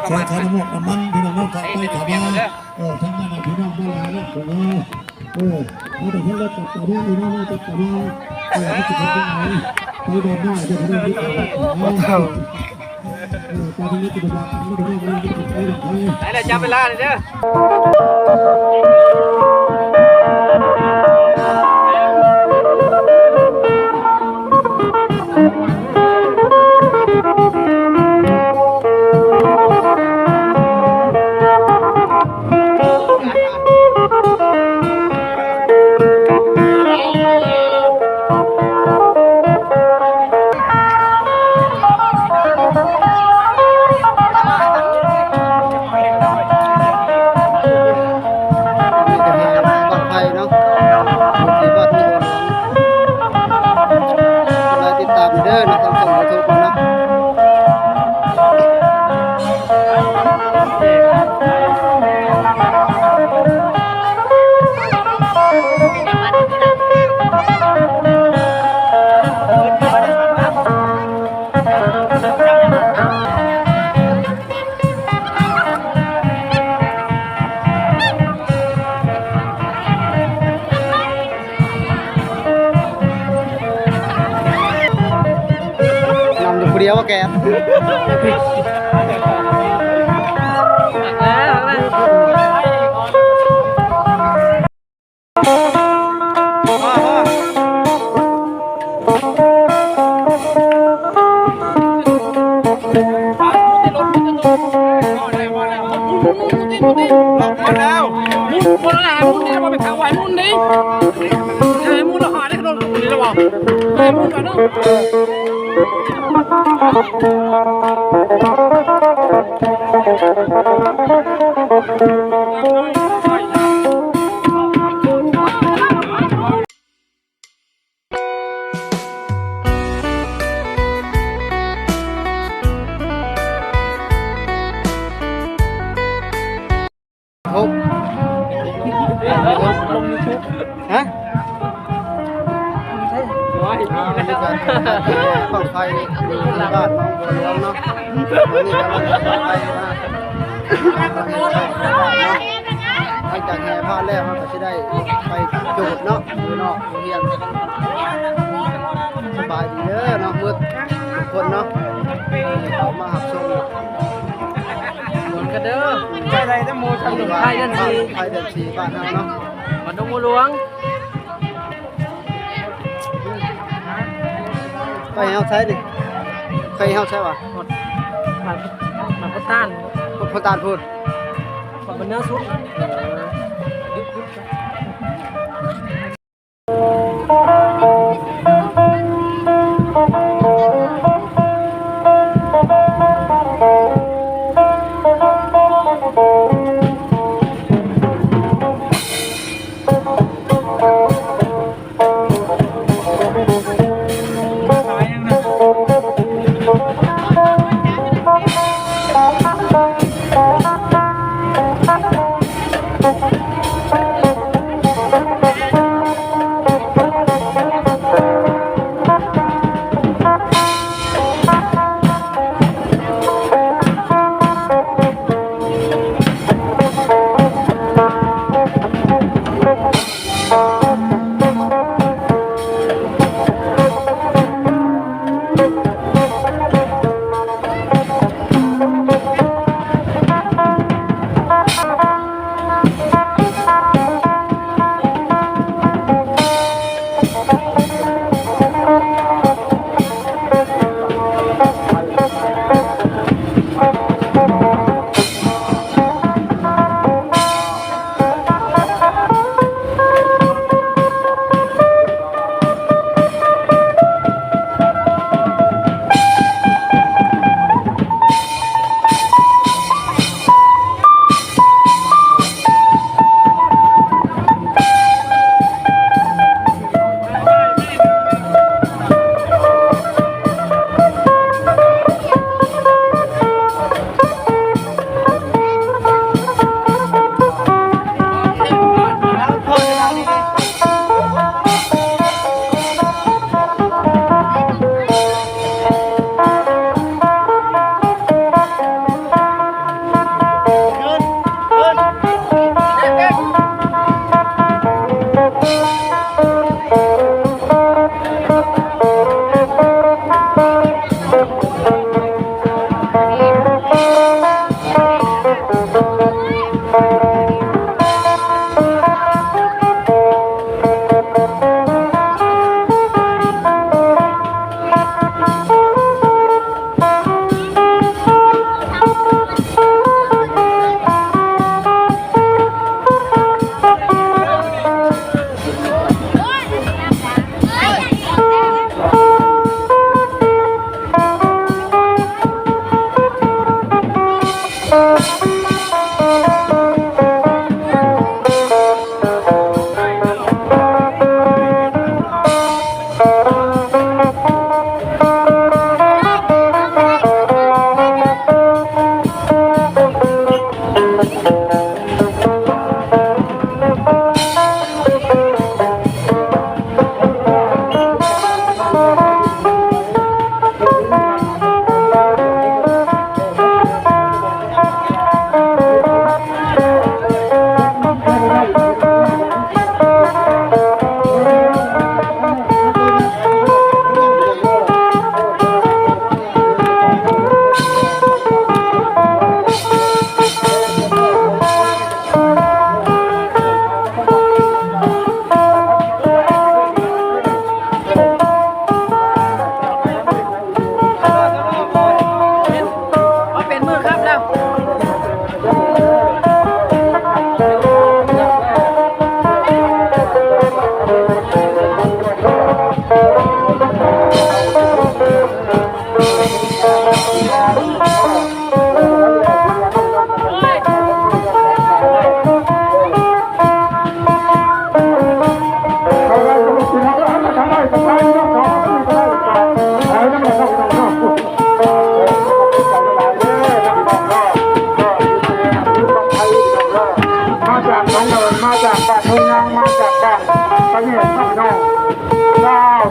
ຊ່ວຍຂາຍນ້ຳມັນ ພີ່ນ້ອງເນາະ ເຂົ້າໄປເຂົ້າມາ ເອີ ທາງນັ້ນພີ່ນ້ອງມາຫຼາຍແລ້ວ ເອີ ເຮົາຕ້ອງເຮັດແລ້ວຈັບຕາມອງ ພີ່ນ້ອງເນາະ ຈັບຕາມອງ ເອີ ມັນຊິເປັນຈັ່ງໃດ ໄປແບບນັ້ນ ເຈົ້າ ໄປທາງນີ້ ໄປທາງນີ້ ໄປທາງນີ້ ໄປທາງນີ້ ໄປທາງນີ້ ໄປທາງນີ້ ໄປແລ້ວ ຈັບເວລາເດີ. ກດໄລຕິດຕາມເດີເນາະ ທາງຊ່ອງຢູທູບເນາະ. ນຳຢູ່ຜູ້ດຽວ ແກ ຮະ? ບັ້ງໄຟບ້ານໜອງບົວຫຼວງເນາະ ຕອນນີ້ກຳລັງບັ້ງໄຟມາ ຫຼັງຈາກແຫ່ພານແລ້ວ ເຮົາກໍຊິໄດ້ໄປຈູດເນາະ ຢູ່ນອກໂຮງຮຽນ. ສະບາຍດີເດີເນາະ ໝົດທຸກຄົນເນາະ ທີ່ເຂົ້າມາຮັບຊົມ ມ່ວນກັນເດີ ໄປໄດ້ແຕ່ໝູ່ທາງ ໄປເດືອນສີ່ ໄປເດືອນສີ່ບ້ານເຮົາເນາະ ບ້ານໜອງບົວຫຼວງ. ໄປເຮົາໃສນີ້? ໄປເຮົາໃສວະ? ໝົດ ບ້ານ ບ້ານໂພນຕານ ໂພນຕານພຸ້ນ ບ້ານເໜືອສຸດ.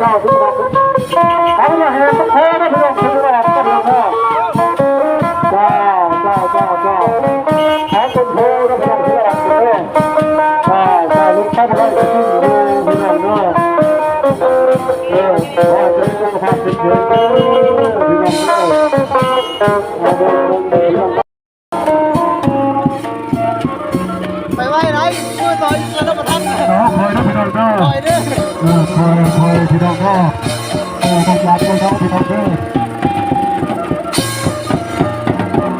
ເຈົ້າ ເອົາລະ ແຫ່ເປັນແພເດີພີ່ນ້ອງ ເປັນແພເດີພີ່ນ້ອງເດີ ເຈົ້າ ເຈົ້າ ເຈົ້າ ເຈົ້າ ແຫ່ເປັນແພເດີພີ່ນ້ອງ ເປັນແພເດີ ເຈົ້າ ເຈົ້າ ລູກຊາຍບໍ່ໄດ້ກິນເດີພີ່ນ້ອງເດີ ເອີ ຂໍໃຫ້ສຸຂະພາບແຂງແຮງເດີພີ່ນ້ອງເດີ ເອົາເດີ ພີ່ນ້ອງ ໄປໄວໄດ້ ມື້ຕໍ່ອີກລະບໍ່ທັນ ເອີ ຄ່ອຍເດີພີ່ນ້ອງເດີ ຄ່ອຍເດີ ເອີ ຄ່ອຍ ຄ່ອຍພີ່ນ້ອງເດີ ເອີ ຕ້ອງຢາກໄປເດີພີ່ນ້ອງເດີ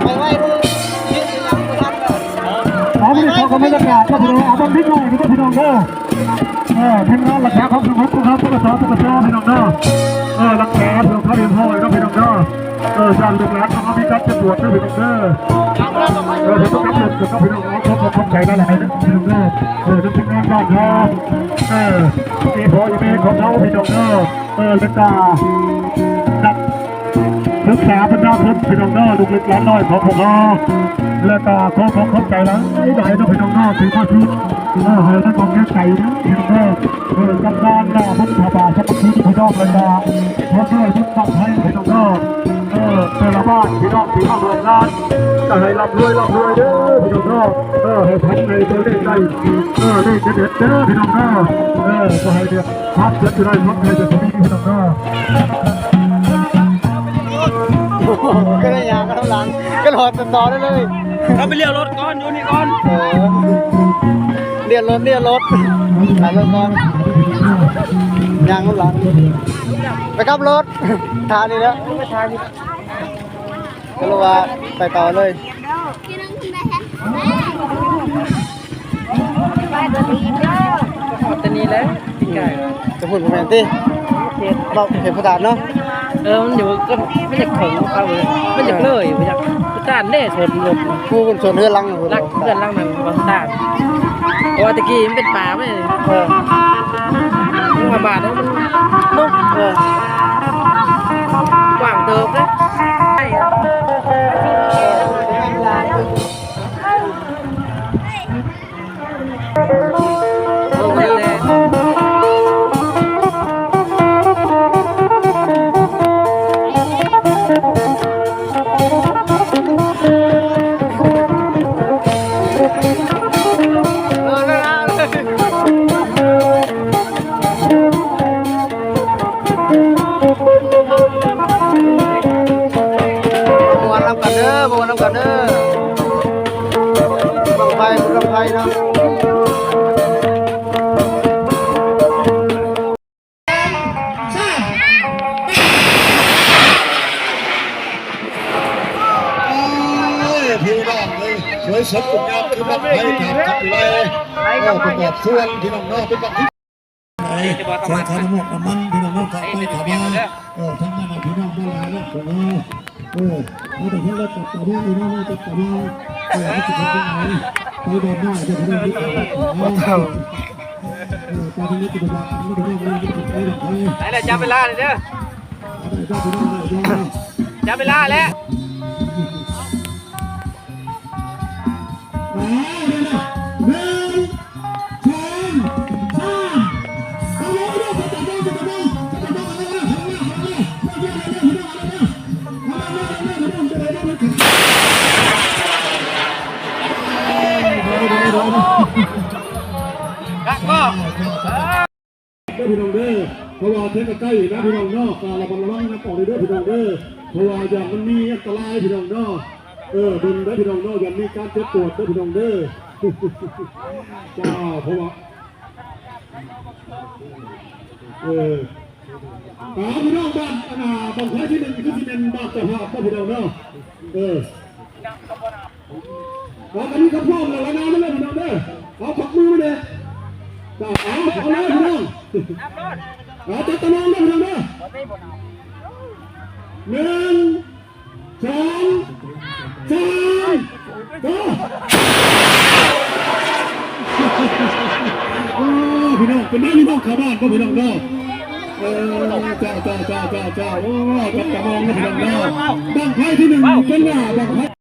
ໄປໄວເດີ ເຮັດອີ່ຫຍັງບໍ່ທັນເດີ ເອົາ ມື້ນີ້ເຂົາກໍມີບັນຍາກາດເດີພີ່ນ້ອງ ເອົາເບິ່ງເດັກນ້ອຍເດີພີ່ນ້ອງເດີ ເອີ ທີມງານລັກສາຄວາມສະຫງົບຂອງເຮົາ ປກສ ປກສ ພີ່ນ້ອງເດີ ເອີ ລັກສາເພື່ອຄວາມຮຽບຮ້ອຍເນາະພີ່ນ້ອງເດີ ເອີ ຢ້ານລູກຫຼານເຮົາມີການເຈັບປວດເດີພີ່ນ້ອງເດີ ເອີ ເພິ່ນຕ້ອງກັບລົດກັນເນາະພີ່ນ້ອງເນາະ ຂອບ ຂອບ ຂອບໃຈຫຼາຍໆເດີພີ່ນ້ອງເດີ ເອີ ເປັນທີມງານບ້ານເຮົາ ເອີ ອີ່ພໍ່ອີ່ແມ່ຂອງເຮົາພີ່ນ້ອງເດີ ເອີ ແລ້ວກະນັກສຶກສາບັນດາຄົນພີ່ນ້ອງເດີ ລູກເລັກຫຼານນ້ອຍຂອງພວກເຮົາ ແລ້ວກະຂໍຂອບ ຂອບໃຈຫຼາຍໆເນາະພີ່ນ້ອງເດີ ທີ່ມາຊ່ວຍ ເອີ ໃຫ້ແຮງກຳລັງໃຈເດີພີ່ນ້ອງເດີ ເອີ ຈຳນວນໜ້າບຸນຜ້າປ່າສາມັກຄີພີ່ນ້ອງ ແລ້ວກະຮ່ວມດ້ວຍບຸນບັ້ງໄຟພີ່ນ້ອງເດີ ເອີ ແຕ່ລະບ້ານພີ່ນ້ອງທີ່ມາຮ່ວມງານ ກໍໃຫ້ລ່ຳລວຍ ລ່ຳລວຍເດີພີ່ນ້ອງເດີ ເອີ ໃຫ້ພັນໃຫ້ຕົວເລກໄດ້ ເອີ ເລກເດັດໆເດີພີ່ນ້ອງເດີ ເອີ ກໍໃຫ້ເດືອນ ຄວາມເຈັບຈະໄດ້ຮັບໃຫ້ຈະມີພີ່ນ້ອງເດີ ໂອ້ໂຫ ກໍໄດ້ຍ່າງນຳຫຼັງ ກໍຮອດຕໍ່ໄດ້ເລີຍ ເຮົາໄປລ້ຽວລົດກ່ອນ ຢູ່ນີ້ກ່ອນ ເອີ ລ້ຽວລົດ ລ້ຽວລົດ ໄປລົດກ່ອນ ຍ່າງນຳຫຼັງ ໄປກັບລົດ ທ່ານີ້ແຫຼະ ກໍລະວ່າໄປຕໍ່ເລີຍ. ຮອດແຕ່ນີ້ແຫຼະ ປີກາຍ ຈະພຸ້ນບໍ່ແມ່ນຕິ ເຂດ ເວົ້າເຂດພຸດທາດເນາະ ເອີ ມັນຢູ່ ກໍມັນຢາກເຖິງເຂົາເລີຍ ມັນຢາກເລີຍ ບໍ່ຢາກ ພຸດທາດເດ້ ສວນລົດ ຜູ້ຄົນສວນເຮືອນຫຼັງ ຫຼັງເຮືອນຫຼັງນັ້ນ ວັງຕາ ເພາະວ່າແຕ່ກີ້ມັນເປັນປ່າໄວ້ ເອີ ມັນວ່າບາດເນາະ ມັນເນາະ ເອີ ກວ້າງເຕີບເດ້ ມ່ວນນຳກັນເດີ ມ່ວນນຳກັນເດີ ບັ້ງໄຟ ບັ້ງໄຟເນາະ ໂອ້ຍ ພີ່ນ້ອງເອີຍ ສວຍສົດງົດງາມຄືບັ້ງໄຟ ຕາມຄຳວິໄລ ເອີ ປະກອບສ່ວນ ພີ່ນ້ອງເນາະ ເປັນບັ້ງໄຟ ໃສ່ຂານ້ຳມັນ ພີ່ນ້ອງເນາະ ເຂົ້າໄປເຂົ້າມາ ເອີ ທັງນັ້ນນະ ພີ່ນ້ອງບໍ່ຫຼາຍເນາະ ເອີ ເອົາແຕ່ເພິ່ນລະຈັບຕາມອງ ພີ່ນ້ອງເນາະ ຈັບຕາມອງ ເອີ ມັນຊິເປັນຈັ່ງໃດ ໄປດອນໜ້າເດີ ພີ່ນ້ອງ ເອີ ຕອນນີ້ກໍບໍ່ວ່າ ໄປແລ້ວ ຈັບເວລາເດີ ຈັບເວລາແລ້ວ ເດີພີ່ນ້ອງເດີ ເພາະວ່າເທິງກໍໃກ້ນະພີ່ນ້ອງເນາະ ກໍລະມັດລະວັງນຳອອກເດີພີ່ນ້ອງເດີ ເພາະວ່າຢ້ານມັນມີອັນຕະລາຍພີ່ນ້ອງເນາະ ເອີ ເບິ່ງເດີພີ່ນ້ອງເນາະ ຢ້ານມີການເຈັບປວດເດີພີ່ນ້ອງເດີ ເຈົ້າ ເພາະວ່າ ເອີ ຕາມພີ່ນ້ອງ ບ້ານ ອັນນ່າ ບັ້ງໄຟທີໜຶ່ງຄືຊິແມ່ນບ້ານເຈົ້າພາບເນາະພີ່ນ້ອງເນາະ ເອີ ເອົາ ອັນນີ້ກໍພ້ອມແລ້ວ ລາຍງານມາເລີຍພີ່ນ້ອງເດີ ເອົາ ຂວັກມືມາເດີ ເອົາ ເອົາເລີຍພີ່ນ້ອງ ເອົາ ຈັບຕາມອງເດີພີ່ນ້ອງເດີ ໜຶ່ງ ສອງ ສາມ ໂກ ໂອ້ ພີ່ນ້ອງ ເປັນໄງພີ່ນ້ອງ ເຂົ້າບ້ານບໍ່ພີ່ນ້ອງເດີ ເອີ ເຈົ້າ ເຈົ້າ ເຈົ້າ ເຈົ້າ ເຈົ້າ ໂອ້ ຈັບຕາມອງເດີພີ່ນ້ອງເດີ ບັ້ງໄຟທີໜຶ່ງເປັນໜ້າບັ້ງໄຟ